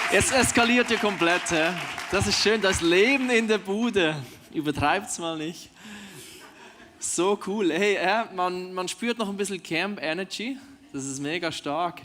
Jetzt eskaliert ihr komplett. Hä? Das ist schön, das Leben in der Bude. Übertreibt's mal nicht. So cool. Hey, man spürt noch ein bisschen Camp Energy. Das ist mega stark.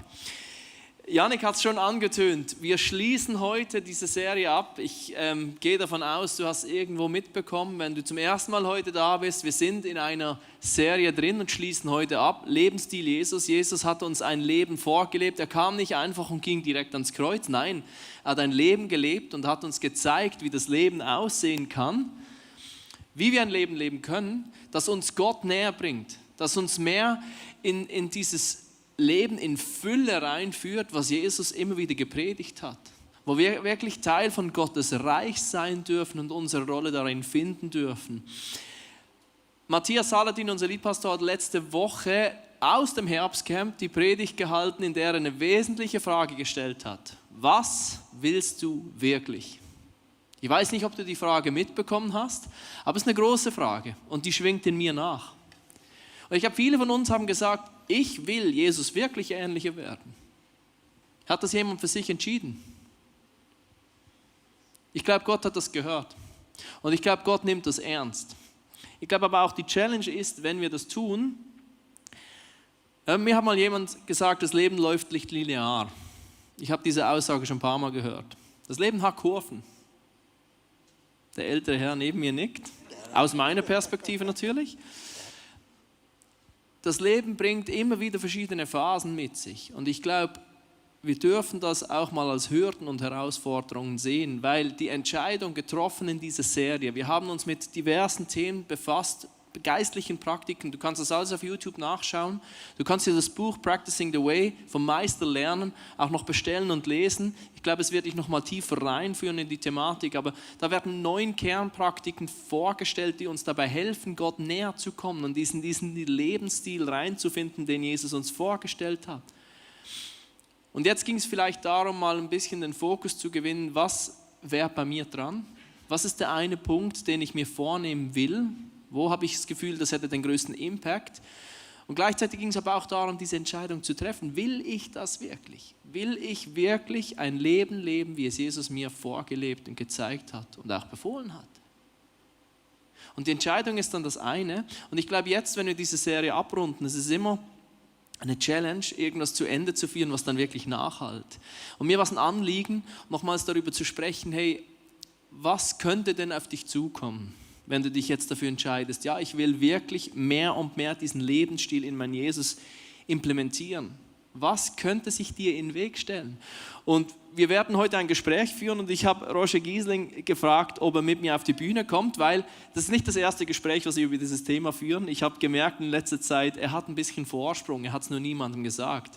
Jannik hat es schon angetönt. Wir schließen heute diese Serie ab. Ich gehe davon aus, du hast irgendwo mitbekommen, wenn du zum ersten Mal heute da bist. Wir sind in einer Serie drin und schließen heute ab. Lebensstil Jesus. Jesus hat uns ein Leben vorgelebt. Er kam nicht einfach und ging direkt ans Kreuz. Nein, er hat ein Leben gelebt und hat uns gezeigt, wie das Leben aussehen kann. Wie wir ein Leben leben können, das uns Gott näher bringt. Das uns mehr in dieses Leben in Fülle reinführt, was Jesus immer wieder gepredigt hat. Wo wir wirklich Teil von Gottes Reich sein dürfen und unsere Rolle darin finden dürfen. Matthias Saladin, unser Leadpastor, hat letzte Woche aus dem Herbstcamp die Predigt gehalten, in der er eine wesentliche Frage gestellt hat. Was willst du wirklich? Ich weiß nicht, ob du die Frage mitbekommen hast, aber es ist eine große Frage und die schwingt in mir nach. Und ich habe viele von uns haben gesagt, ich will Jesus wirklich ähnlicher werden. Hat das jemand für sich entschieden? Ich glaube, Gott hat das gehört. Und ich glaube, Gott nimmt das ernst. Ich glaube aber auch, die Challenge ist, wenn wir das tun, mir hat mal jemand gesagt, das Leben läuft nicht linear. Ich habe diese Aussage schon ein paar Mal gehört. Das Leben hat Kurven. Der ältere Herr neben mir nickt, aus meiner Perspektive natürlich. Das Leben bringt immer wieder verschiedene Phasen mit sich. Und ich glaube, wir dürfen das auch mal als Hürden und Herausforderungen sehen, weil die Entscheidung getroffen in dieser Serie, wir haben uns mit diversen Themen befasst, geistlichen Praktiken, du kannst das alles auf YouTube nachschauen, du kannst dir das Buch Practicing the Way vom Meister lernen, auch noch bestellen und lesen. Ich glaube, es wird dich noch mal tiefer reinführen in die Thematik, aber da werden 9 Kernpraktiken vorgestellt, die uns dabei helfen, Gott näher zu kommen und diesen Lebensstil reinzufinden, den Jesus uns vorgestellt hat. Und jetzt ging es vielleicht darum, mal ein bisschen den Fokus zu gewinnen, was wäre bei mir dran? Was ist der eine Punkt, den ich mir vornehmen will? Wo habe ich das Gefühl, das hätte den größten Impact? Und gleichzeitig ging es aber auch darum, diese Entscheidung zu treffen. Will ich das wirklich? Will ich wirklich ein Leben leben, wie es Jesus mir vorgelebt und gezeigt hat und auch befohlen hat? Und die Entscheidung ist dann das eine. Und ich glaube jetzt, wenn wir diese Serie abrunden, es ist immer eine Challenge, irgendwas zu Ende zu führen, was dann wirklich nachhalt. Und mir war es ein Anliegen, nochmals darüber zu sprechen, hey, was könnte denn auf dich zukommen? Wenn du dich jetzt dafür entscheidest, ja, ich will wirklich mehr und mehr diesen Lebensstil in mein Jesus implementieren. Was könnte sich dir in den Weg stellen? Und wir werden heute ein Gespräch führen und ich habe Roger Giesling gefragt, ob er mit mir auf die Bühne kommt, weil das ist nicht das erste Gespräch, was wir über dieses Thema führen. Ich habe gemerkt in letzter Zeit, er hat ein bisschen Vorsprung, er hat es nur niemandem gesagt.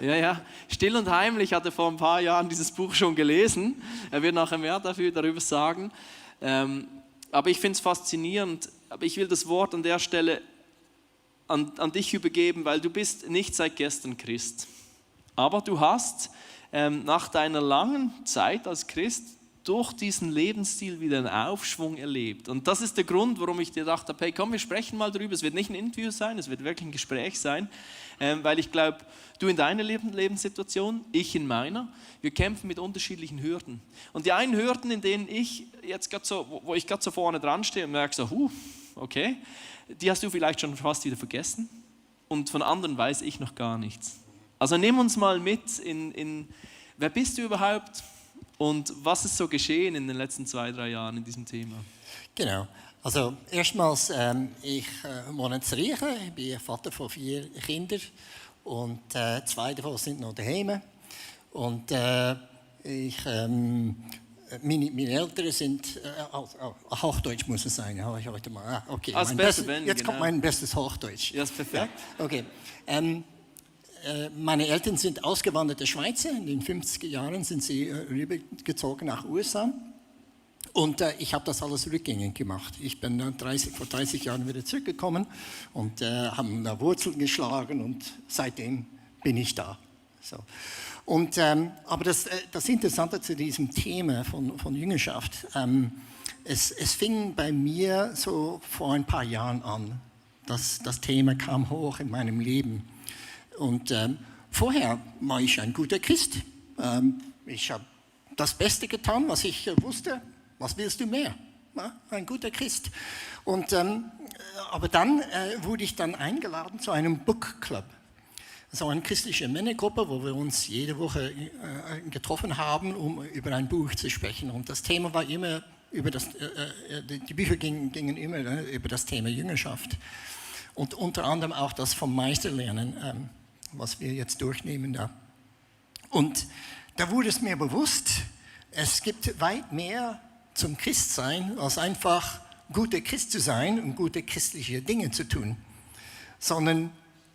Ja, still und heimlich hat er vor ein paar Jahren dieses Buch schon gelesen. Er wird nachher mehr darüber sagen. Aber ich finde es faszinierend, aber ich will das Wort an der Stelle an dich übergeben, weil du bist nicht seit gestern Christ. Aber du hast nach deiner langen Zeit als Christ durch diesen Lebensstil wieder einen Aufschwung erlebt. Und das ist der Grund, warum ich dir gedacht habe, hey komm, wir sprechen mal darüber. Es wird nicht ein Interview sein, es wird wirklich ein Gespräch sein, weil ich glaube, du in deiner Lebenssituation, ich in meiner, wir kämpfen mit unterschiedlichen Hürden. Und die einen Hürden, in denen ich jetzt gerade so, wo ich gerade so vorne dran stehe und merke so, okay, die hast du vielleicht schon fast wieder vergessen und von anderen weiß ich noch gar nichts. Also nimm uns mal mit in wer bist du überhaupt und was ist so geschehen in den letzten 2-3 Jahren in diesem Thema? Genau. Also erstmals, ich wohne in Zürich, ich bin Vater von 4 Kindern und 2 davon sind noch daheim. Und meine Eltern sind, Hochdeutsch muss es sein, habe ich heute mal. Okay, jetzt kommt mein bestes Hochdeutsch. Ja, ist perfekt. Ja, okay. Meine Eltern sind ausgewanderte Schweizer. In den 50er Jahren sind sie rübergezogen nach USA. Und ich habe das alles rückgängig gemacht. Ich bin vor 30 Jahren wieder zurückgekommen und habe da Wurzeln geschlagen und seitdem bin ich da. So. Und, aber das Interessante zu diesem Thema von Jüngerschaft, es fing bei mir so vor ein paar Jahren an. Das Thema kam hoch in meinem Leben. Und vorher war ich ein guter Christ. Ich habe das Beste getan, was ich wusste. Was willst du mehr? Ja, ein guter Christ. Und, aber dann wurde ich dann eingeladen zu einem Book Club. So eine christliche Männergruppe, wo wir uns jede Woche getroffen haben, um über ein Buch zu sprechen. Und das Thema war immer die Bücher gingen immer über das Thema Jüngerschaft. Und unter anderem auch das vom Meister lernen, was wir jetzt durchnehmen da. Und da wurde es mir bewusst, es gibt weit mehr zum Christsein, als einfach guter Christ zu sein und gute christliche Dinge zu tun. Sondern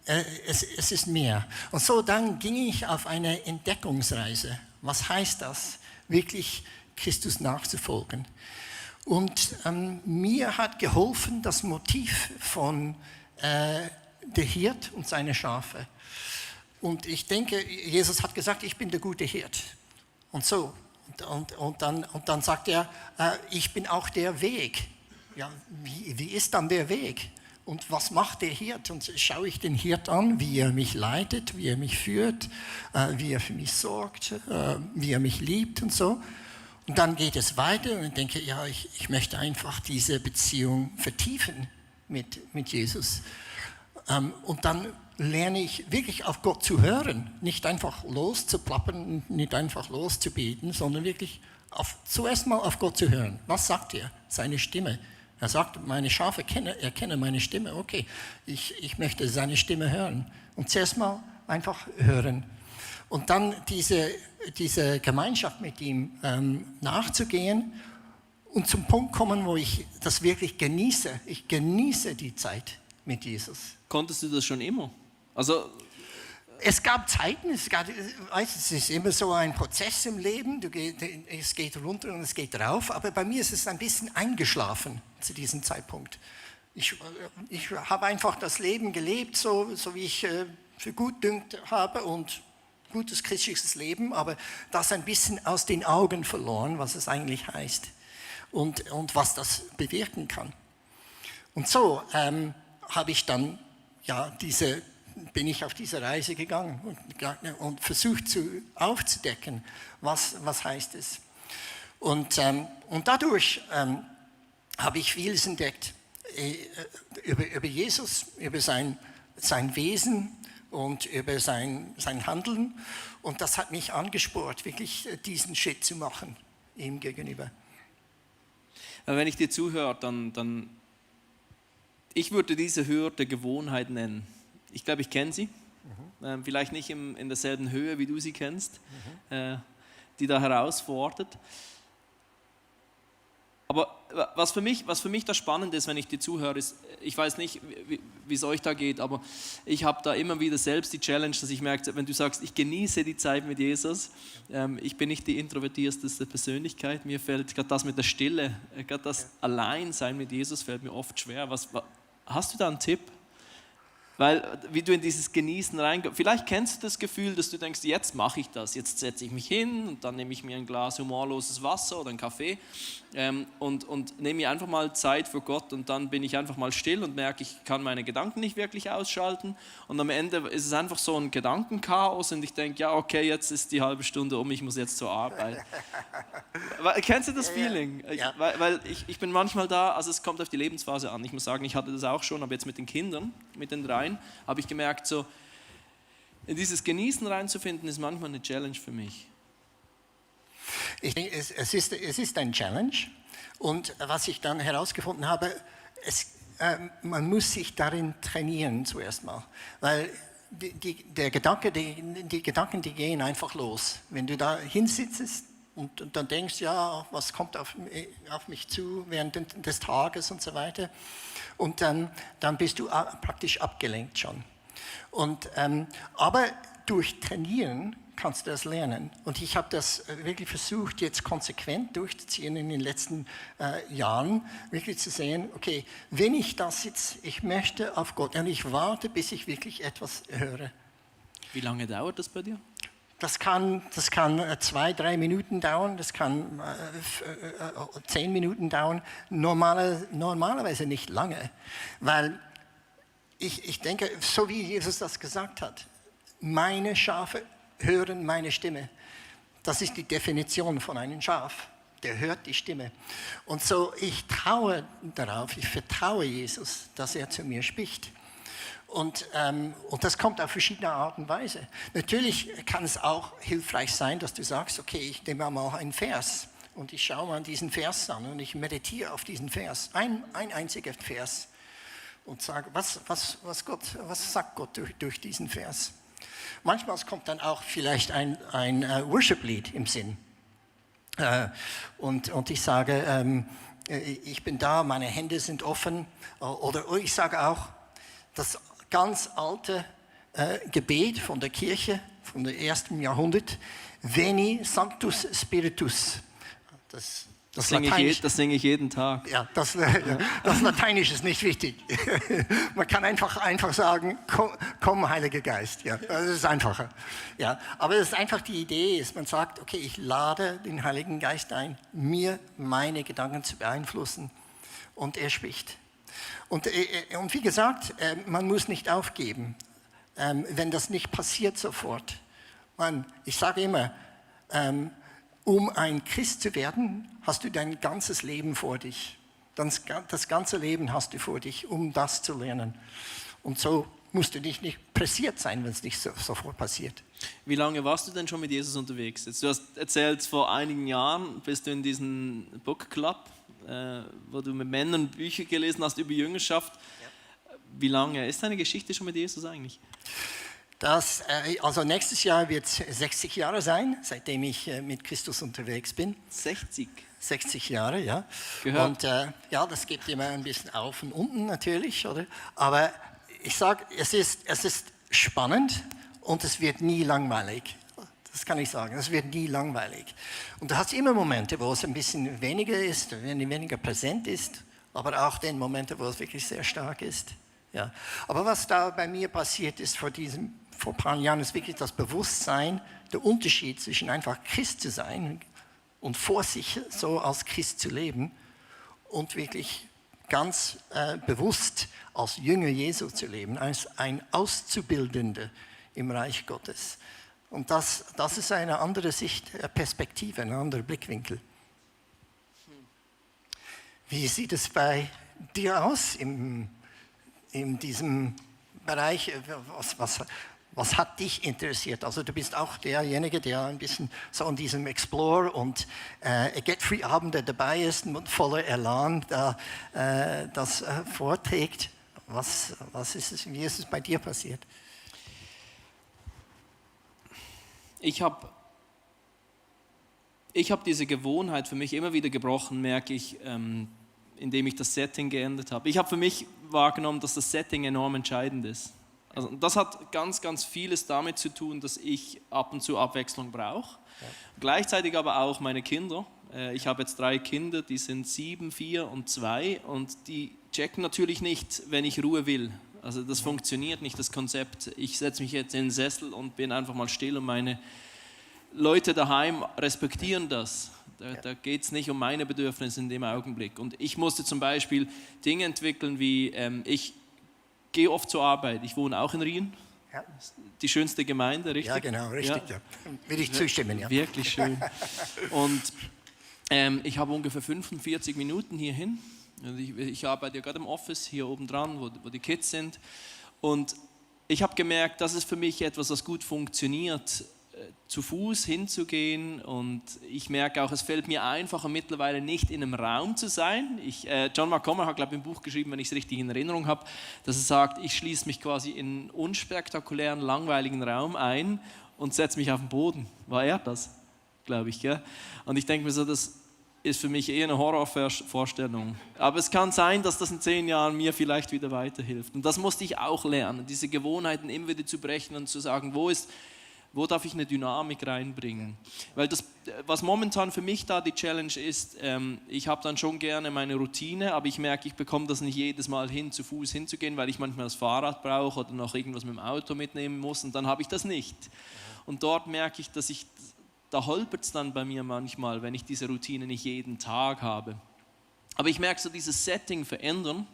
es ist mehr. Und so dann ging ich auf eine Entdeckungsreise. Was heißt das, wirklich Christus nachzufolgen? Und mir hat geholfen das Motiv von der Hirt und seine Schafe. Und ich denke, Jesus hat gesagt, ich bin der gute Hirt. Und so. Und dann sagt er, ich bin auch der Weg. Ja, wie ist dann der Weg? Und was macht der Hirt? Und schaue ich den Hirt an, wie er mich leitet, wie er mich führt, wie er für mich sorgt, wie er mich liebt und so. Und dann geht es weiter und ich denke, ja, ich möchte einfach diese Beziehung vertiefen mit Jesus. Und dann lerne ich wirklich auf Gott zu hören, nicht einfach loszuplappern, nicht einfach loszubeten, sondern wirklich zuerst mal auf Gott zu hören. Was sagt er? Seine Stimme. Er sagt, meine Schafe erkennen meine Stimme. Okay, ich möchte seine Stimme hören. Und zuerst mal einfach hören. Und dann diese Gemeinschaft mit ihm nachzugehen und zum Punkt kommen, wo ich das wirklich genieße. Ich genieße die Zeit mit Jesus. Konntest du das schon immer? Also es gab Zeiten, es ist immer so ein Prozess im Leben, es geht runter und es geht rauf, aber bei mir ist es ein bisschen eingeschlafen zu diesem Zeitpunkt. Ich habe einfach das Leben gelebt, so wie ich für gut dünkt habe und gutes christliches Leben, aber das ein bisschen aus den Augen verloren, was es eigentlich heißt und was das bewirken kann. Und so habe ich dann bin ich auf diese Reise gegangen und versucht aufzudecken, was heißt es. Und dadurch habe ich vieles entdeckt über Jesus, über sein Wesen und über sein Handeln. Und das hat mich angespornt, wirklich diesen Schritt zu machen ihm gegenüber. Wenn ich dir zuhöre, dann ich würde diese Hürde Gewohnheit nennen. Ich glaube, ich kenne sie. Vielleicht nicht in derselben Höhe, wie du sie kennst, die da herausfordert. Aber was für mich das Spannende ist, wenn ich dir zuhöre, ist, ich weiß nicht, wie es euch da geht, aber ich habe da immer wieder selbst die Challenge, dass ich merke, wenn du sagst, ich genieße die Zeit mit Jesus, ich bin nicht die introvertierteste Persönlichkeit, mir fällt gerade das mit der Stille, gerade das Alleinsein mit Jesus fällt mir oft schwer. Hast du da einen Tipp? Weil, wie du in dieses Genießen reingehst, vielleicht kennst du das Gefühl, dass du denkst, jetzt mache ich das, jetzt setze ich mich hin und dann nehme ich mir ein Glas humorloses Wasser oder einen Kaffee und nehme mir einfach mal Zeit für Gott und dann bin ich einfach mal still und merke, ich kann meine Gedanken nicht wirklich ausschalten und am Ende ist es einfach so ein Gedankenchaos und ich denke, ja okay, jetzt ist die halbe Stunde um, ich muss jetzt zur Arbeit. Kennst du das Feeling? Ja. Weil ich bin manchmal da, also es kommt auf die Lebensphase an, ich muss sagen, ich hatte das auch schon, aber jetzt mit den Kindern, mit den 3, habe ich gemerkt, so in dieses Genießen reinzufinden, ist manchmal eine Challenge für mich. Ich denke, es ist ein Challenge und was ich dann herausgefunden habe, man muss sich darin trainieren zuerst mal, weil die Gedanken, die gehen einfach los. Wenn du da hinsitzt und dann denkst, ja, was kommt auf mich zu während des Tages und so weiter, und dann bist du praktisch abgelenkt schon. Aber durch Trainieren kannst du das lernen. Und ich habe das wirklich versucht, jetzt konsequent durchzuziehen in den letzten Jahren, wirklich zu sehen, okay, wenn ich das jetzt, ich möchte auf Gott, und ich warte, bis ich wirklich etwas höre. Wie lange dauert das bei dir? Das kann 2-3 Minuten dauern, das kann 10 Minuten dauern, normalerweise nicht lange, weil ich denke, so wie Jesus das gesagt hat, meine Schafe hören meine Stimme. Das ist die Definition von einem Schaf. Der hört die Stimme. Und so, ich traue darauf, ich vertraue Jesus, dass er zu mir spricht. Und das kommt auf verschiedene Art und Weise. Natürlich kann es auch hilfreich sein, dass du sagst, okay, ich nehme mal einen Vers und ich schaue mal diesen Vers an und ich meditiere auf diesen Vers. Ein einziger Vers. Und sage, was sagt Gott durch diesen Vers? Manchmal kommt dann auch vielleicht ein Worship-Lied im Sinn. Und ich sage, ich bin da, meine Hände sind offen. Oder ich sage auch, das ganz alte Gebet von der Kirche, von dem 1. Jahrhundert, Veni Sanctus Spiritus. Das singe ich jeden Tag. Ja, das Lateinisch ist nicht wichtig. Man kann einfach sagen, komm Heiliger Geist. Ja, das ist einfacher. Ja, aber das ist einfach die Idee, ist, man sagt, okay, ich lade den Heiligen Geist ein, mir meine Gedanken zu beeinflussen. Und er spricht. Und wie gesagt, man muss nicht aufgeben, wenn das nicht passiert sofort. Ich sage immer, um ein Christ zu werden, hast du dein ganzes Leben vor dich. Das ganze Leben hast du vor dich, um das zu lernen. Und so musst du nicht pressiert sein, wenn es nicht sofort passiert. Wie lange warst du denn schon mit Jesus unterwegs? Du hast erzählt, vor einigen Jahren bist du in diesem Book Club, wo du mit Männern Bücher gelesen hast über Jüngerschaft. Ja. Wie lange ist deine Geschichte schon mit Jesus eigentlich? Also nächstes Jahr wird es 60 Jahre sein, seitdem ich mit Christus unterwegs bin. 60? 60 Jahre, ja. Gehört. Und das gibt immer ein bisschen auf und unten natürlich, oder? Aber ich sage, es ist spannend und es wird nie langweilig. Das kann ich sagen, es wird nie langweilig. Und du hast immer Momente, wo es ein bisschen weniger ist, weniger präsent ist, aber auch den Momente, wo es wirklich sehr stark ist. Ja. Aber was da bei mir passiert ist vor ein paar Jahren, ist wirklich das Bewusstsein, der Unterschied zwischen einfach Christ zu sein und vor sich so als Christ zu leben und wirklich ganz bewusst als Jünger Jesu zu leben, als ein Auszubildender im Reich Gottes. Und das ist eine andere Sicht, Perspektive, ein anderer Blickwinkel. Wie sieht es bei dir aus in diesem Bereich? Was hat dich interessiert? Also du bist auch derjenige, der ein bisschen so an diesem Explore und Get-Free-Abende dabei ist und voller Elan das vorträgt. Wie ist es bei dir passiert? Ich habe diese Gewohnheit für mich immer wieder gebrochen, merke ich, indem ich das Setting geändert habe. Ich habe für mich wahrgenommen, dass das Setting enorm entscheidend ist. Also das hat ganz, ganz vieles damit zu tun, dass ich ab und zu Abwechslung brauche. Ja. Gleichzeitig aber auch meine Kinder. Ich habe jetzt 3 Kinder, die sind 7, 4 und 2 und die checken natürlich nicht, wenn ich Ruhe will. Also das funktioniert nicht, das Konzept. Ich setze mich jetzt in den Sessel und bin einfach mal still und meine Leute daheim respektieren das. Da geht es nicht um meine Bedürfnisse in dem Augenblick. Und ich musste zum Beispiel Dinge entwickeln wie, ich gehe oft zur Arbeit. Ich wohne auch in Rien. Ja. Die schönste Gemeinde, richtig? Ja, genau, richtig. Ja. Ja. Will ich zustimmen, ja. Wirklich schön. Und ich habe ungefähr 45 Minuten hierhin. Ich arbeite ja gerade im Office hier oben dran, wo die Kids sind. Und ich habe gemerkt, das ist für mich etwas, was gut funktioniert, zu Fuß hinzugehen. Und ich merke auch, es fällt mir einfacher mittlerweile nicht in einem Raum zu sein. John Mark Comer hat, glaube ich, ein Buch geschrieben, wenn ich es richtig in Erinnerung habe, dass er sagt, ich schließe mich quasi in einen unspektakulären, langweiligen Raum ein und setze mich auf den Boden. War er das, glaube ich. Gell? Und ich denke mir so, das ist für mich eher eine Horrorvorstellung. Aber es kann sein, dass das in 10 Jahren mir vielleicht wieder weiterhilft. Und das musste ich auch lernen, diese Gewohnheiten immer wieder zu brechen und zu sagen, wo darf ich eine Dynamik reinbringen? Weil das, was momentan für mich da die Challenge ist, ich habe dann schon gerne meine Routine, aber ich merke, ich bekomme das nicht jedes Mal hin, zu Fuß hinzugehen, weil ich manchmal das Fahrrad brauche oder noch irgendwas mit dem Auto mitnehmen muss und dann habe ich das nicht. Und dort merke ich, dass da holpert es dann bei mir manchmal, wenn ich diese Routine nicht jeden Tag habe. Aber ich merke so, dieses Setting verändern,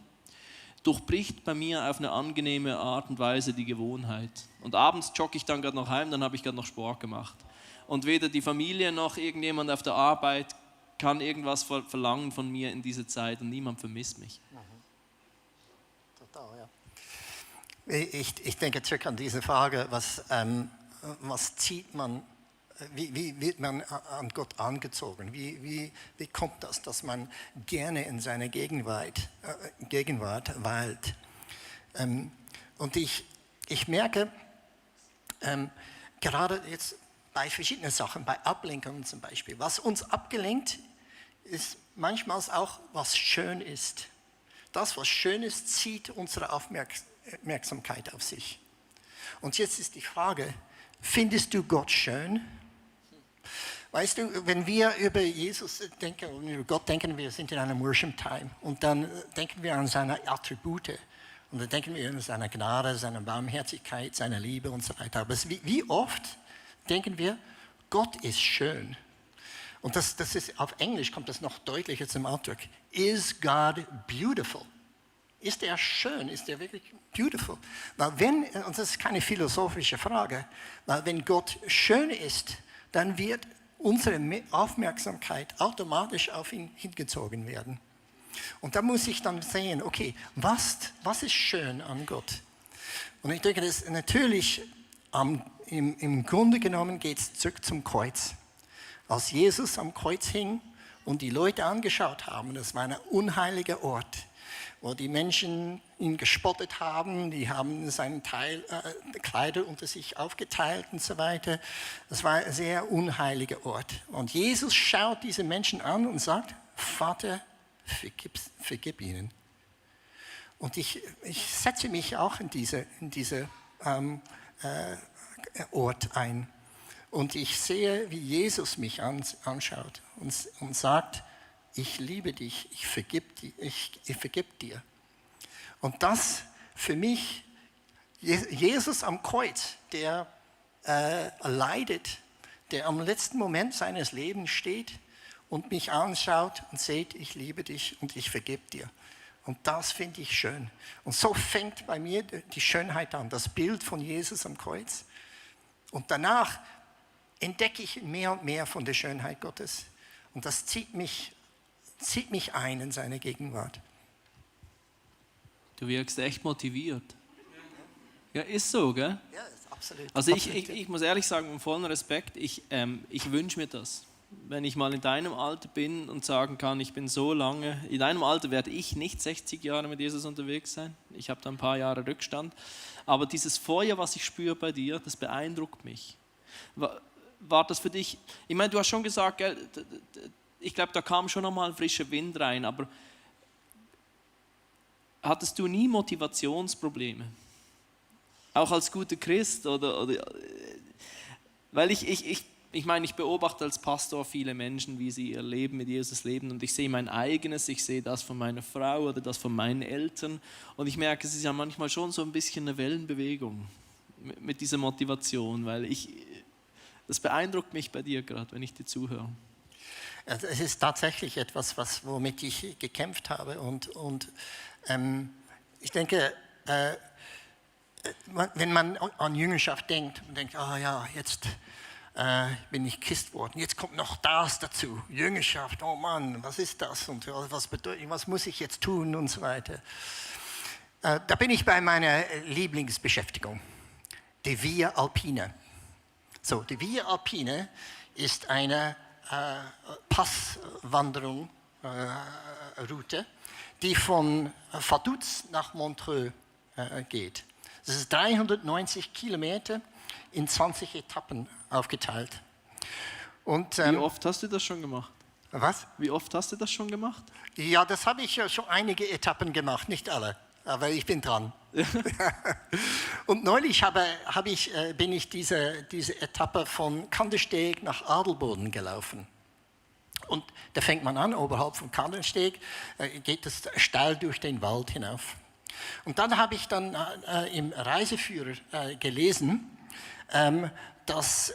durchbricht bei mir auf eine angenehme Art und Weise die Gewohnheit. Und abends jogge ich dann gerade noch heim, dann habe ich gerade noch Sport gemacht. Und weder die Familie noch irgendjemand auf der Arbeit kann irgendwas verlangen von mir in dieser Zeit und niemand vermisst mich. Total, ja. Ich denke zurück an diese Frage, was zieht man, wie wird man an Gott angezogen? Wie kommt das, dass man gerne in seiner Gegenwart weilt? Und ich merke, gerade jetzt bei verschiedenen Sachen, bei Ablenkungen zum Beispiel, was uns abgelenkt, ist manchmal auch, was schön ist. Das, was schön ist, zieht unsere Aufmerksamkeit auf sich. Und jetzt ist die Frage, findest du Gott schön? Weißt du, wenn wir über Jesus denken und über Gott denken, wir sind in einem Worship Time und dann denken wir an seine Attribute und dann denken wir an seine Gnade, seine Barmherzigkeit, seine Liebe und so weiter. Aber wie oft denken wir, Gott ist schön? Und das ist, auf Englisch kommt das noch deutlicher zum Ausdruck. Is God beautiful? Ist er schön? Ist er wirklich beautiful? Weil und das ist keine philosophische Frage, weil wenn Gott schön ist, dann wird unsere Aufmerksamkeit automatisch auf ihn hingezogen werden. Und da muss ich dann sehen, okay, was ist schön an Gott? Und ich denke, das natürlich im Grunde genommen geht es zurück zum Kreuz. Als Jesus am Kreuz hing und die Leute angeschaut haben, das war ein unheiliger Ort, wo die Menschen ihn gespottet haben, die haben seinen Kleider unter sich aufgeteilt und so weiter. Das war ein sehr unheiliger Ort. Und Jesus schaut diese Menschen an und sagt, Vater, vergib ihnen. Und ich setze mich auch in diese Ort ein. Und ich sehe, wie Jesus mich anschaut und sagt, ich liebe dich, ich vergib dir. Und das für mich, Jesus am Kreuz, der leidet, der am letzten Moment seines Lebens steht und mich anschaut und sagt, ich liebe dich und ich vergib dir. Und das finde ich schön. Und so fängt bei mir die Schönheit an, das Bild von Jesus am Kreuz. Und danach entdecke ich mehr und mehr von der Schönheit Gottes. Und das zieht mich ein in seine Gegenwart. Du wirkst echt motiviert. Ja, ist so, gell? Ja, absolut. Also ich muss ehrlich sagen, mit vollem Respekt, ich wünsche mir das. Wenn ich mal in deinem Alter bin und sagen kann, ich bin so lange, in deinem Alter werde ich nicht 60 Jahre mit Jesus unterwegs sein. Ich habe da ein paar Jahre Rückstand. Aber dieses Feuer, was ich spüre bei dir, das beeindruckt mich. War das für dich, ich meine, du hast schon gesagt, gell, ich glaube, da kam schon nochmal ein frischer Wind rein, aber hattest du nie Motivationsprobleme? Auch als guter Christ? Weil ich meine, ich beobachte als Pastor viele Menschen, wie sie ihr Leben mit Jesus leben und ich sehe mein eigenes, ich sehe das von meiner Frau oder das von meinen Eltern und ich merke, es ist ja manchmal schon so ein bisschen eine Wellenbewegung mit dieser Motivation, weil das beeindruckt mich bei dir gerade, wenn ich dir zuhöre. Es ist tatsächlich etwas, womit ich gekämpft habe und ich denke, wenn man an Jüngerschaft denkt und denkt, ja, jetzt bin ich Christ geworden, jetzt kommt noch das dazu, Jüngerschaft, oh Mann, was ist das und was muss ich jetzt tun und so weiter. Da bin ich bei meiner Lieblingsbeschäftigung, die Via Alpina. So, die Via Alpina ist eine Passwanderung, Route, die von Vaduz nach Montreux geht. Das ist 390 Kilometer in 20 Etappen aufgeteilt. Und, wie oft hast du das schon gemacht? Was? Wie oft hast du das schon gemacht? Ja, das habe ich ja schon einige Etappen gemacht, nicht alle, aber ich bin dran. Und neulich bin ich diese Etappe von Kandersteg nach Adelboden gelaufen. Und da fängt man an, oberhalb von Kandersteg, geht es steil durch den Wald hinauf. Und dann habe ich dann im Reiseführer gelesen, dass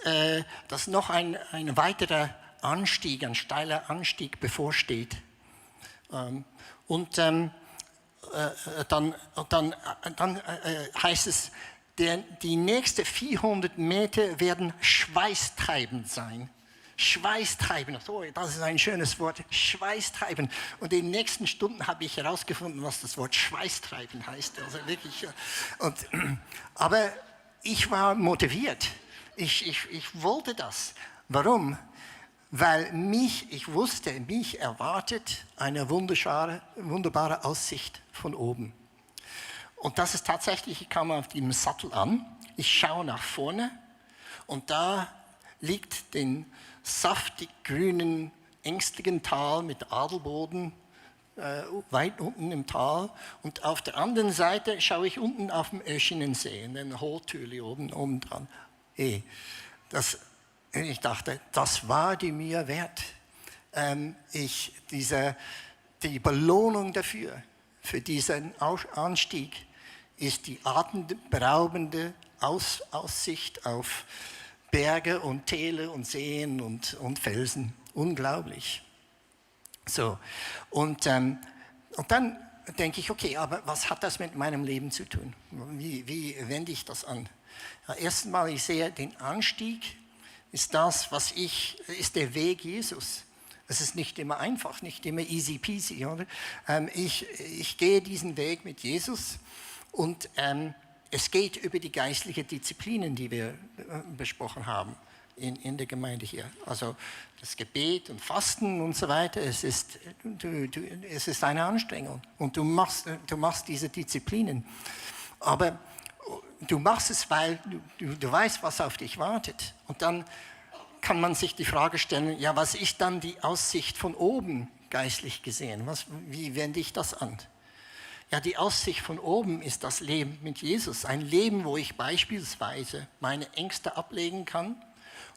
noch ein weiterer Anstieg, ein steiler Anstieg bevorsteht. Und heißt es, die nächsten 400 Meter werden schweißtreibend sein. Schweißtreibend, oh, das ist ein schönes Wort, schweißtreibend. Und in den nächsten Stunden habe ich herausgefunden, was das Wort schweißtreibend heißt. Also wirklich, aber ich war motiviert. Ich wollte das. Warum? Weil ich wusste, mich erwartet eine wunderbare Aussicht von oben. Und das ist tatsächlich, ich kam auf dem Sattel an, ich schaue nach vorne und da liegt den saftig grünen, ängstlichen Tal mit Adelboden weit unten im Tal. Und auf der anderen Seite schaue ich unten auf dem Öschinensee, in den Hohtürli oben dran. Ich dachte, das war die mir wert. Die Belohnung dafür, für diesen Anstieg, ist die atemberaubende Aussicht auf Berge und Täler und Seen und Felsen. Unglaublich. So. Und dann denke ich, okay, aber was hat das mit meinem Leben zu tun? Wie wende ich das an? Ja, erstens mal, ich sehe, den Anstieg ist ist der Weg Jesus. Es ist nicht immer einfach, nicht immer easy peasy. Oder? Ich gehe diesen Weg mit Jesus und es geht über die geistlichen Disziplinen, die wir besprochen haben in der Gemeinde hier. Also das Gebet und Fasten und so weiter, es ist eine Anstrengung und du machst diese Disziplinen. Aber du machst es, weil du weißt, was auf dich wartet. Und dann kann man sich die Frage stellen, ja, was ist dann die Aussicht von oben geistlich gesehen? Wie wende ich das an? Ja, die Aussicht von oben ist das Leben mit Jesus. Ein Leben, wo ich beispielsweise meine Ängste ablegen kann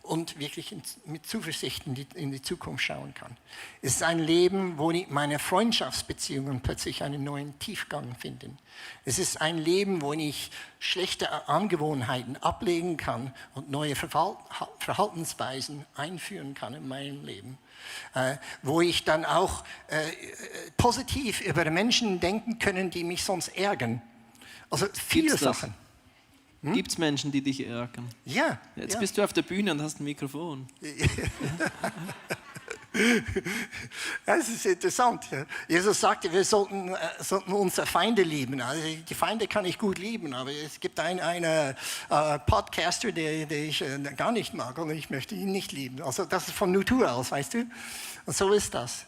und wirklich mit Zuversicht in die Zukunft schauen kann. Es ist ein Leben, wo meine Freundschaftsbeziehungen plötzlich einen neuen Tiefgang finden. Es ist ein Leben, wo ich schlechte Angewohnheiten ablegen kann und neue Verhaltensweisen einführen kann in meinem Leben. Wo ich dann auch positiv über Menschen denken kann, die mich sonst ärgern. Also viele Sachen. Gibt es Menschen, die dich ärgern? Ja. Jetzt bist du auf der Bühne und hast ein Mikrofon. Das ist interessant. Jesus sagte, wir sollten unsere Feinde lieben. Also die Feinde kann ich gut lieben, aber es gibt einen Podcaster, den ich gar nicht mag und ich möchte ihn nicht lieben. Also das ist von Natur aus, weißt du? Und so ist das.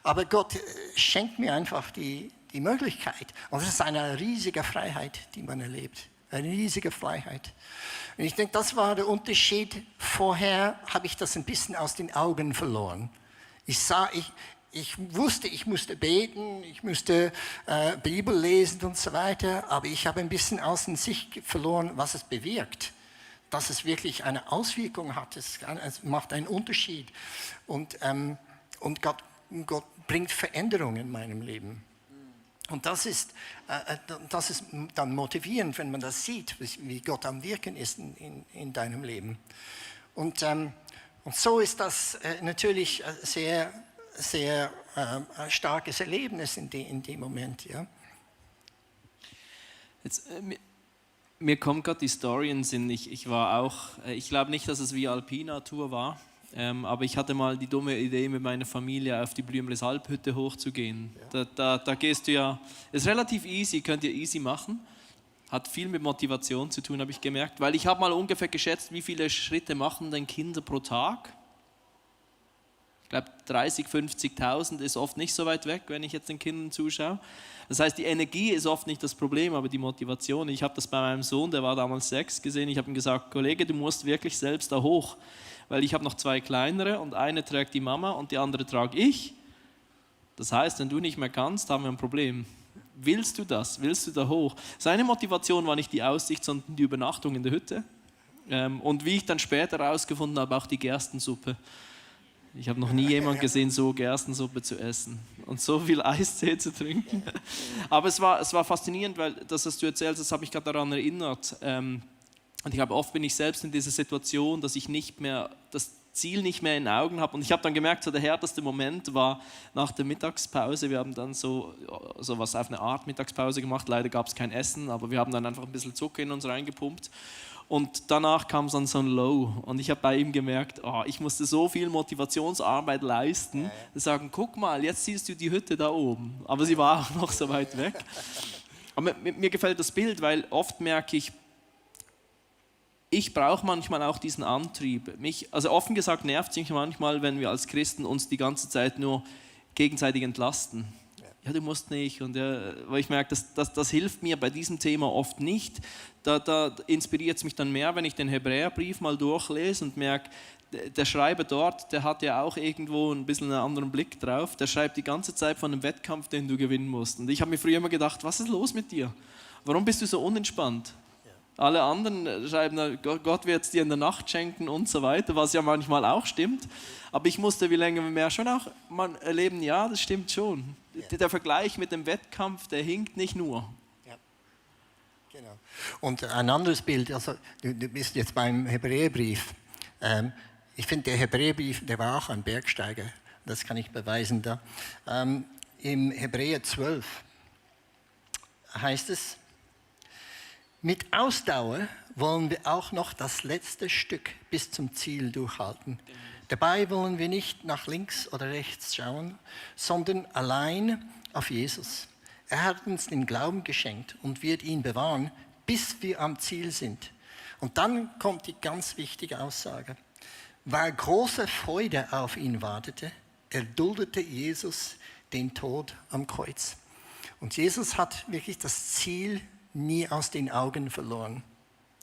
Aber Gott schenkt mir einfach die Möglichkeit. Und es ist eine riesige Freiheit, die man erlebt. Eine riesige Freiheit. Und ich denke, das war der Unterschied. Vorher habe ich das ein bisschen aus den Augen verloren. Ich wusste, ich musste beten, ich musste Bibel lesen und so weiter, aber ich habe ein bisschen aus der Sicht verloren, was es bewirkt. Dass es wirklich eine Auswirkung hat, es macht einen Unterschied. Und Gott bringt Veränderungen in meinem Leben. Und das ist dann motivierend, wenn man das sieht, wie Gott am Wirken ist in deinem Leben. Und so ist das natürlich ein sehr, sehr starkes Erlebnis in dem Moment. Ja. Jetzt, mir kommt gerade die Story in den Sinn. Ich glaube nicht, dass es wie Alpina-Tour war. Aber ich hatte mal die dumme Idee, mit meiner Familie auf die Blümles Alphütte hochzugehen. Ja. Da gehst du ja, ist relativ easy, könnt ihr easy machen. Hat viel mit Motivation zu tun, habe ich gemerkt. Weil ich habe mal ungefähr geschätzt, wie viele Schritte machen denn Kinder pro Tag? Ich glaube 30.000, 50.000 ist oft nicht so weit weg, wenn ich jetzt den Kindern zuschaue. Das heißt, die Energie ist oft nicht das Problem, aber die Motivation. Ich habe das bei meinem Sohn, der war damals 6, gesehen. Ich habe ihm gesagt, Kollege, du musst wirklich selbst da hoch. Weil ich habe noch 2 kleinere und eine trägt die Mama und die andere trage ich. Das heißt, wenn du nicht mehr kannst, haben wir ein Problem. Willst du das? Willst du da hoch? Seine Motivation war nicht die Aussicht, sondern die Übernachtung in der Hütte. Und wie ich dann später herausgefunden habe, auch die Gerstensuppe. Ich habe noch nie jemanden gesehen, so Gerstensuppe zu essen und so viel Eistee zu trinken. Aber es war faszinierend, weil das, was du erzählst, das habe mich gerade daran erinnert. Und ich glaube, oft bin ich selbst in dieser Situation, dass ich nicht mehr das Ziel nicht mehr in den Augen habe. Und ich habe dann gemerkt, so der härteste Moment war nach der Mittagspause. Wir haben dann so was auf eine Art Mittagspause gemacht. Leider gab es kein Essen, aber wir haben dann einfach ein bisschen Zucker in uns reingepumpt. Und danach kam dann so ein Low. Und ich habe bei ihm gemerkt, ich musste so viel Motivationsarbeit leisten. Sagen, guck mal, jetzt siehst du die Hütte da oben. Aber sie war auch noch so weit weg. Aber mir gefällt das Bild, weil oft merke ich brauche manchmal auch diesen Antrieb. Also offen gesagt nervt es mich manchmal, wenn wir als Christen uns die ganze Zeit nur gegenseitig entlasten. Ja, du musst nicht. Und weil ich merke, das hilft mir bei diesem Thema oft nicht. Da inspiriert es mich dann mehr, wenn ich den Hebräerbrief mal durchlese und merke, der Schreiber dort, der hat ja auch irgendwo ein bisschen einen anderen Blick drauf. Der schreibt die ganze Zeit von einem Wettkampf, den du gewinnen musst. Und ich habe mir früher immer gedacht, was ist los mit dir? Warum bist du so unentspannt? Alle anderen schreiben, Gott wird es dir in der Nacht schenken und so weiter, was ja manchmal auch stimmt. Aber ich musste wie länger wie mehr schon auch mal erleben, ja, das stimmt schon. Ja. Der Vergleich mit dem Wettkampf, der hinkt nicht nur. Ja, genau. Und ein anderes Bild, also du bist jetzt beim Hebräerbrief. Ich finde, der Hebräerbrief, der war auch ein Bergsteiger. Das kann ich beweisen da. Im Hebräer 12 heißt es, mit Ausdauer wollen wir auch noch das letzte Stück bis zum Ziel durchhalten. Dabei wollen wir nicht nach links oder rechts schauen, sondern allein auf Jesus. Er hat uns den Glauben geschenkt und wird ihn bewahren, bis wir am Ziel sind. Und dann kommt die ganz wichtige Aussage. Weil große Freude auf ihn wartete, erduldete Jesus den Tod am Kreuz. Und Jesus hat wirklich das Ziel nie aus den Augen verloren.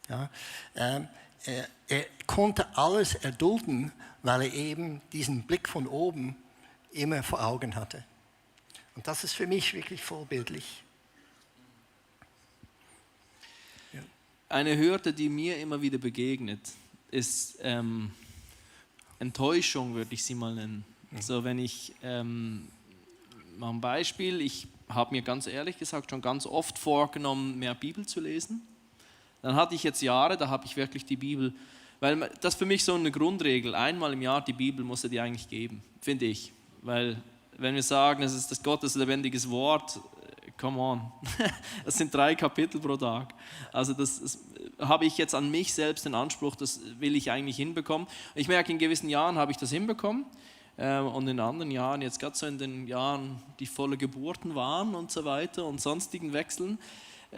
Ja, er konnte alles erdulden, weil er eben diesen Blick von oben immer vor Augen hatte. Und das ist für mich wirklich vorbildlich. Ja. Eine Hürde, die mir immer wieder begegnet, ist Enttäuschung, würde ich sie mal nennen. Also wenn ich, mal ein Beispiel, ich habe mir ganz ehrlich gesagt schon ganz oft vorgenommen, mehr Bibel zu lesen. Dann hatte ich jetzt Jahre, da habe ich wirklich die Bibel, weil das ist für mich so eine Grundregel, einmal im Jahr die Bibel muss er dir eigentlich geben, finde ich. Weil wenn wir sagen, es ist das Gottes lebendiges Wort, come on, es sind 3 Kapitel pro Tag. Also das habe ich jetzt an mich selbst den Anspruch, das will ich eigentlich hinbekommen. Ich merke, in gewissen Jahren habe ich das hinbekommen. Und in anderen Jahren, jetzt gerade so in den Jahren, die volle Geburten waren und so weiter und sonstigen Wechseln,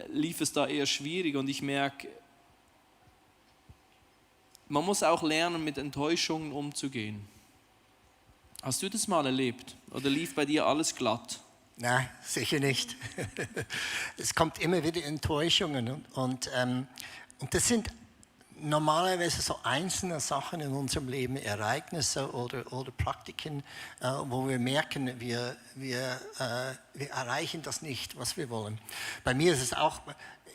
lief es da eher schwierig. Und ich merke, man muss auch lernen, mit Enttäuschungen umzugehen. Hast du das mal erlebt? Oder lief bei dir alles glatt? Nein, sicher nicht. Es kommt immer wieder Enttäuschungen. Und das sind normalerweise so einzelne Sachen in unserem Leben, Ereignisse oder Praktiken, wo wir merken, wir erreichen das nicht, was wir wollen. Bei mir ist es auch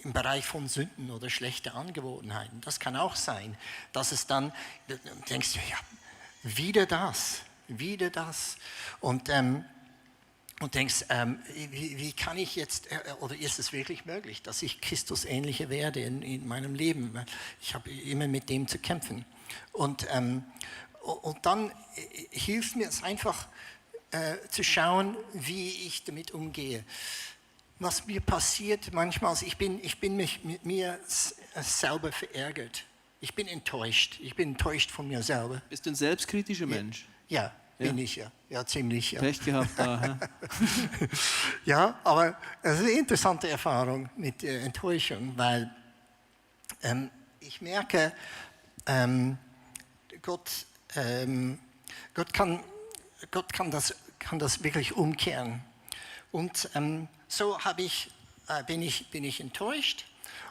im Bereich von Sünden oder schlechte Angewohnheiten. Das kann auch sein, dass es dann, denkst du, ja, wieder das. Und denkst, wie kann ich jetzt, oder ist es wirklich möglich, dass ich Christus ähnlicher werde in meinem Leben? Ich habe immer mit dem zu kämpfen. Und dann hilft mir es einfach zu schauen, wie ich damit umgehe. Was mir passiert manchmal, also ich bin mit mir selber verärgert. Ich bin enttäuscht von mir selber. Bist du ein selbstkritischer Mensch? Ja. Bin ich ja ziemlich. Ja. Pech gehabt da. Ja, aber es ist eine interessante Erfahrung mit Enttäuschung, weil ich merke, Gott kann das wirklich umkehren. Und so bin ich enttäuscht.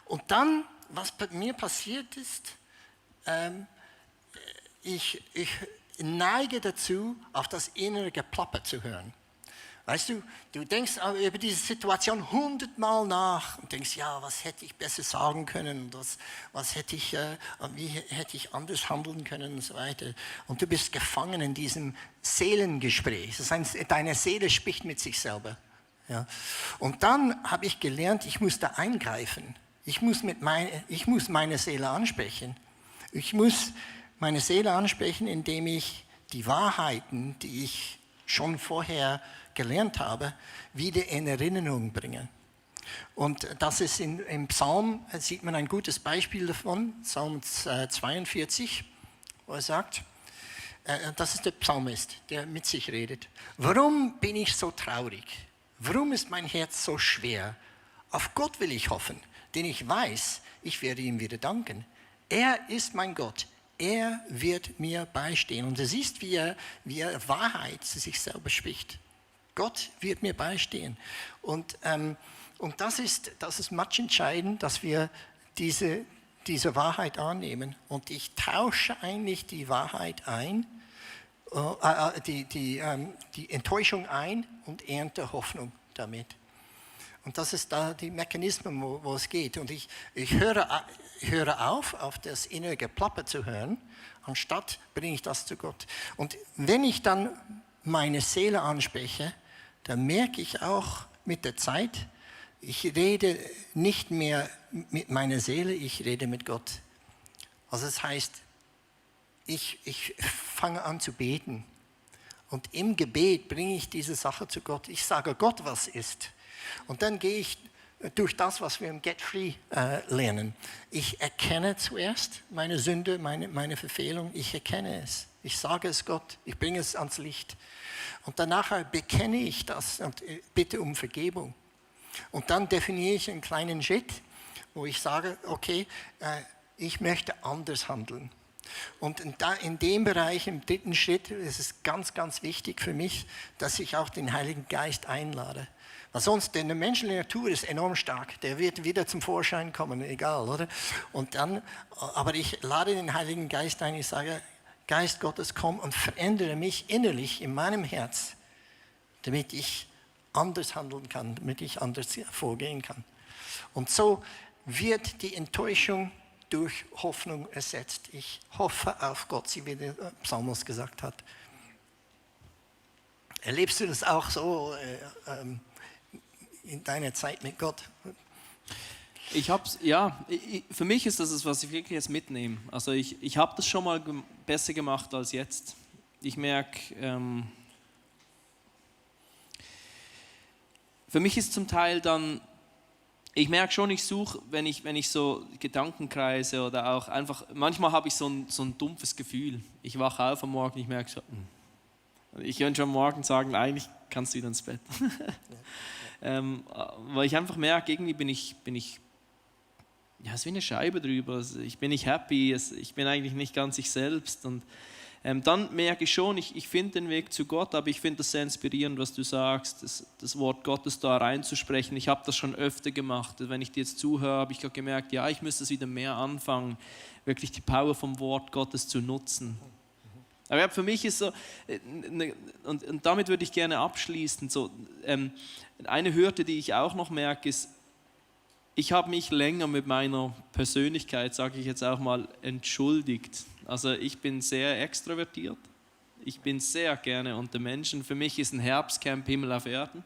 Und dann, was bei mir passiert ist, ich neige dazu, auf das innere Geplapper zu hören. Weißt du, du denkst über diese Situation 100-mal nach und denkst, ja, was hätte ich besser sagen können, wie hätte ich anders handeln können und so weiter. Und du bist gefangen in diesem Seelengespräch. Das heißt, deine Seele spricht mit sich selber. Ja. Und dann habe ich gelernt, ich muss da eingreifen. Ich muss meine Seele ansprechen. Ich muss meine Seele ansprechen, indem ich die Wahrheiten, die ich schon vorher gelernt habe, wieder in Erinnerung bringe. Und das ist im Psalm, sieht man ein gutes Beispiel davon, Psalm 42, wo er sagt, das ist der Psalmist, der mit sich redet. Warum bin ich so traurig? Warum ist mein Herz so schwer? Auf Gott will ich hoffen, denn ich weiß, ich werde ihm wieder danken. Er ist mein Gott. Er wird mir beistehen. Und du siehst, wie er Wahrheit zu sich selber spricht. Gott wird mir beistehen. Und das ist much entscheidend, dass wir diese Wahrheit annehmen. Und ich tausche eigentlich die Wahrheit ein, die Enttäuschung ein und ernte Hoffnung damit. Und das ist da die Mechanismen, wo es geht. Und ich höre auf das innere Geplapper zu hören, anstatt bringe ich das zu Gott. Und wenn ich dann meine Seele anspreche, dann merke ich auch mit der Zeit, ich rede nicht mehr mit meiner Seele, ich rede mit Gott. Also das heißt, ich fange an zu beten. Und im Gebet bringe ich diese Sache zu Gott. Ich sage Gott, was ist. Und dann gehe ich durch das, was wir im Get Free lernen. Ich erkenne zuerst meine Sünde, meine Verfehlung. Ich erkenne es. Ich sage es Gott. Ich bringe es ans Licht. Und danach bekenne ich das und bitte um Vergebung. Und dann definiere ich einen kleinen Schritt, wo ich sage, okay, ich möchte anders handeln. Und in dem Bereich, im dritten Schritt, ist es ganz, ganz wichtig für mich, dass ich auch den Heiligen Geist einlade. Weil sonst, denn die menschliche Natur ist enorm stark, der wird wieder zum Vorschein kommen, egal, oder? Und dann, aber ich lade den Heiligen Geist ein, ich sage, Geist Gottes, komm und verändere mich innerlich in meinem Herz, damit ich anders handeln kann, damit ich anders vorgehen kann. Und so wird die Enttäuschung durch Hoffnung ersetzt. Ich hoffe auf Gott, wie der Psalmus gesagt hat. Erlebst du das auch so in deiner Zeit mit Gott? Für mich ist das es, was ich wirklich jetzt mitnehme. Also ich habe das schon mal besser gemacht als jetzt. Ich merke, für mich ist zum Teil dann, ich merke schon, ich suche, wenn ich so Gedankenkreise oder auch einfach, manchmal habe ich so ein dumpfes Gefühl. Ich wache auf am Morgen, ich merke so, ich könnte schon am Morgen sagen, eigentlich kannst du wieder ins Bett. Weil ich einfach merke, irgendwie bin ich, ja, es ist wie eine Scheibe drüber, ich bin nicht happy, ich bin eigentlich nicht ganz ich selbst. Und dann merke ich schon, ich finde den Weg zu Gott, aber ich finde das sehr inspirierend, was du sagst, das Wort Gottes da reinzusprechen. Ich habe das schon öfter gemacht. Wenn ich dir jetzt zuhöre, habe ich gerade gemerkt, ja, ich müsste es wieder mehr anfangen, wirklich die Power vom Wort Gottes zu nutzen. Aber ja, für mich ist so, und damit würde ich gerne abschließen, so, eine Hürde, die ich auch noch merke, ist, ich habe mich länger mit meiner Persönlichkeit, sage ich jetzt auch mal, entschuldigt. Also ich bin sehr extrovertiert, ich bin sehr gerne unter Menschen. Für mich ist ein Herbstcamp Himmel auf Erden.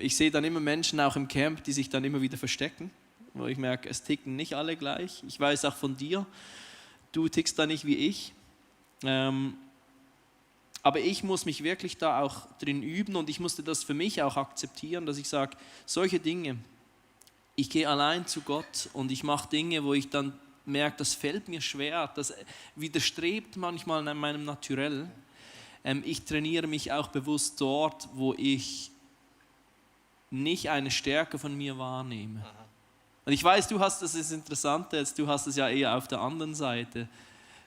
Ich sehe dann immer Menschen auch im Camp, die sich dann immer wieder verstecken, wo ich merke, es ticken nicht alle gleich. Ich weiß auch von dir, du tickst da nicht wie ich. Aber ich muss mich wirklich da auch drin üben und ich musste das für mich auch akzeptieren, dass ich sage, solche Dinge, ich gehe allein zu Gott und ich mache Dinge, wo ich dann merke, das fällt mir schwer, das widerstrebt manchmal an meinem Naturell. Ich trainiere mich auch bewusst dort, wo ich nicht eine Stärke von mir wahrnehme. Und ich weiß, du hast, das ist interessant jetzt, du hast es ja eher auf der anderen Seite.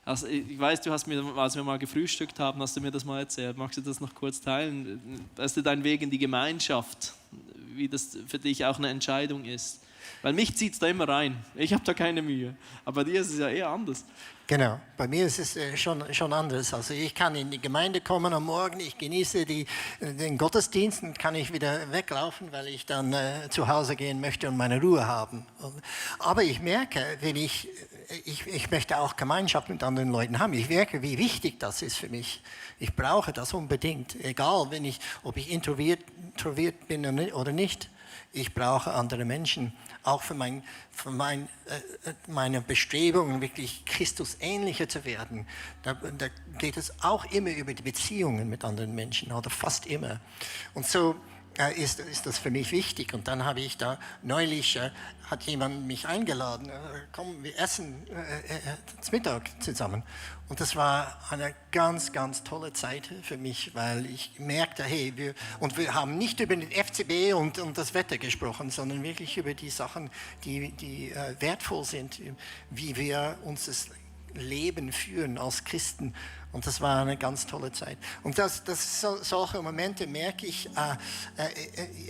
Also ich weiß, du hast mir, als wir mal gefrühstückt haben, hast du mir das mal erzählt. Magst du das noch kurz teilen? Das ist dein Weg in die Gemeinschaft, wie das für dich auch eine Entscheidung ist. Weil mich zieht es da immer rein. Ich habe da keine Mühe. Aber bei dir ist es ja eher anders. Genau, bei mir ist es schon anders. Also ich kann in die Gemeinde kommen am Morgen, ich genieße den Gottesdienst und kann ich wieder weglaufen, weil ich dann zu Hause gehen möchte und meine Ruhe haben. Aber ich merke, wenn ich möchte auch Gemeinschaft mit anderen Leuten haben. Ich merke, wie wichtig das ist für mich. Ich brauche das unbedingt, egal ob ich introvertiert bin oder nicht. Ich brauche andere Menschen, auch für meine Bestrebungen, wirklich Christus ähnlicher zu werden. Da geht es auch immer über die Beziehungen mit anderen Menschen, oder fast immer. Und so ist das für mich wichtig. Und dann habe ich da neulich, hat jemand mich eingeladen, komm, wir essen zum Mittag zusammen. Und das war eine ganz, ganz tolle Zeit für mich, weil ich merkte, hey, wir haben nicht über den FCB und das Wetter gesprochen, sondern wirklich über die Sachen, die wertvoll sind, wie wir uns das Leben führen als Christen. Und das war eine ganz tolle Zeit. Und solche Momente merke ich,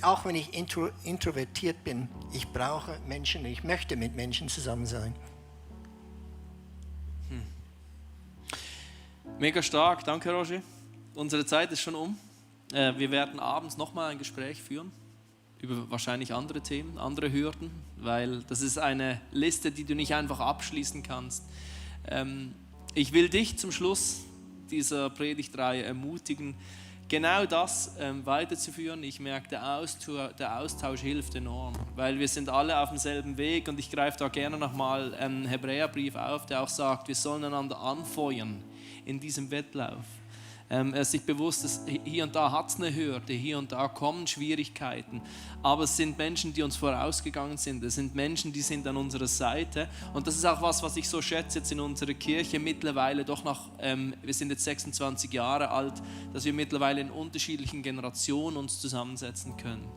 auch wenn ich introvertiert bin, ich brauche Menschen, ich möchte mit Menschen zusammen sein. Mega stark, danke Roger. Unsere Zeit ist schon um. Wir werden abends nochmal ein Gespräch führen über wahrscheinlich andere Themen, andere Hürden, weil das ist eine Liste, die du nicht einfach abschließen kannst. Ich will dich zum Schluss dieser Predigtreihe ermutigen, genau das weiterzuführen. Ich merke, der Austausch hilft enorm, weil wir sind alle auf demselben Weg und ich greife da gerne nochmal einen Hebräerbrief auf, der auch sagt, wir sollen einander anfeuern in diesem Wettlauf. Er ist sich bewusst, dass hier und da hat es eine Hürde, hier und da kommen Schwierigkeiten, aber es sind Menschen, die uns vorausgegangen sind, es sind Menschen, die sind an unserer Seite und das ist auch was ich so schätze jetzt in unserer Kirche mittlerweile, doch nach, wir sind jetzt 26 Jahre alt, dass wir mittlerweile in unterschiedlichen Generationen uns zusammensetzen können.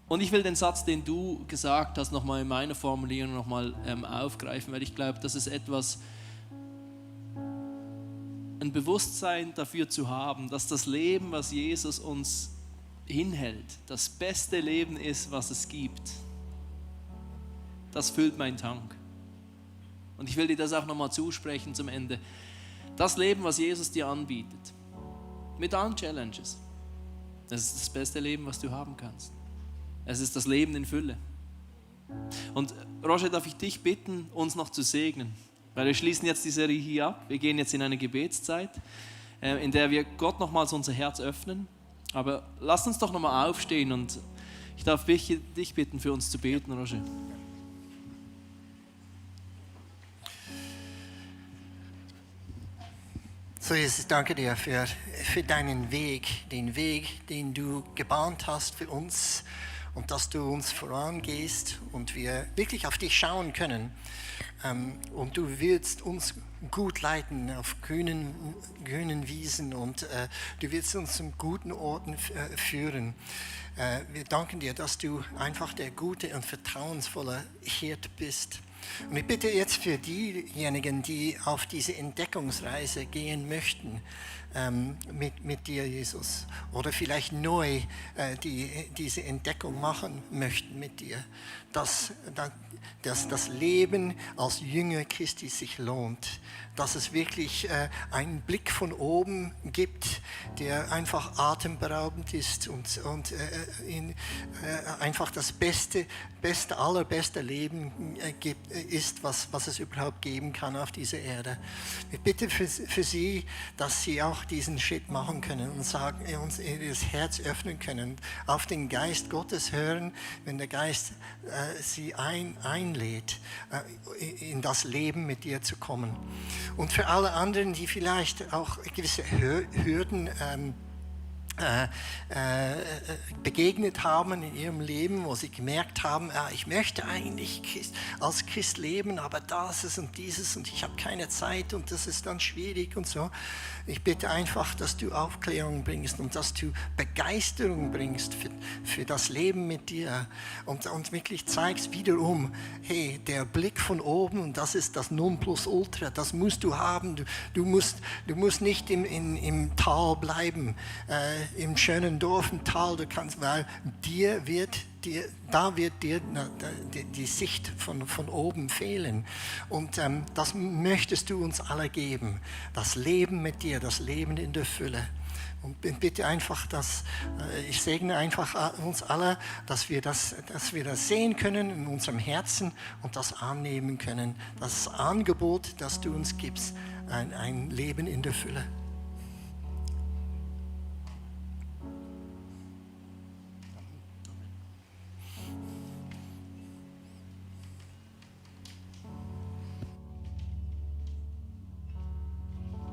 Und ich will den Satz, den du gesagt hast, nochmal in meiner Formulierung nochmal aufgreifen, weil ich glaube, das ist etwas, ein Bewusstsein dafür zu haben, dass das Leben, was Jesus uns hinhält, das beste Leben ist, was es gibt. Das füllt meinen Tank. Und ich will dir das auch nochmal zusprechen zum Ende. Das Leben, was Jesus dir anbietet, mit allen Challenges, das ist das beste Leben, was du haben kannst. Es ist das Leben in Fülle. Und Roger, darf ich dich bitten, uns noch zu segnen? Weil wir schließen jetzt die Serie hier ab. Wir gehen jetzt in eine Gebetszeit, in der wir Gott nochmals unser Herz öffnen. Aber lass uns doch nochmal aufstehen und ich darf dich bitten, für uns zu beten, Roger. So, Jesus, danke dir für deinen Weg, den du gebahnt hast für uns und dass du uns vorangehst und wir wirklich auf dich schauen können. Und du willst uns gut leiten auf grünen Wiesen und du willst uns zu guten Orten führen. Wir danken dir, dass du einfach der gute und vertrauensvolle Hirt bist. Und ich bitte jetzt für diejenigen, die auf diese Entdeckungsreise gehen möchten, mit dir, Jesus, oder vielleicht neu diese Entdeckung machen möchten mit dir, dass das Leben als Jünger Christi sich lohnt, dass es wirklich einen Blick von oben gibt, der einfach atemberaubend ist und einfach das allerbeste Leben ist, was es überhaupt geben kann auf dieser Erde. Ich bitte für Sie, dass Sie auch diesen Schritt machen können und uns das Herz öffnen können, auf den Geist Gottes hören, wenn der Geist Sie einlädt, in das Leben mit dir zu kommen. Und für alle anderen, die vielleicht auch gewisse Hürden begegnet haben in ihrem Leben, wo sie gemerkt haben, ich möchte eigentlich als Christ leben, aber das ist und dieses und ich habe keine Zeit und das ist dann schwierig und so. Ich bitte einfach, dass du Aufklärung bringst und dass du Begeisterung bringst für das Leben mit dir und wirklich zeigst wiederum, hey, der Blick von oben und das ist das Nonplusultra, das musst du haben. Du musst nicht im Tal bleiben, im schönen Dorf im Tal, du kannst, weil da wird dir die Sicht von oben fehlen. Und das möchtest du uns alle geben. Das Leben mit dir, das Leben in der Fülle. Und bitte einfach, ich segne einfach uns alle, dass wir das sehen können in unserem Herzen und das annehmen können. Das Angebot, das du uns gibst, ein Leben in der Fülle.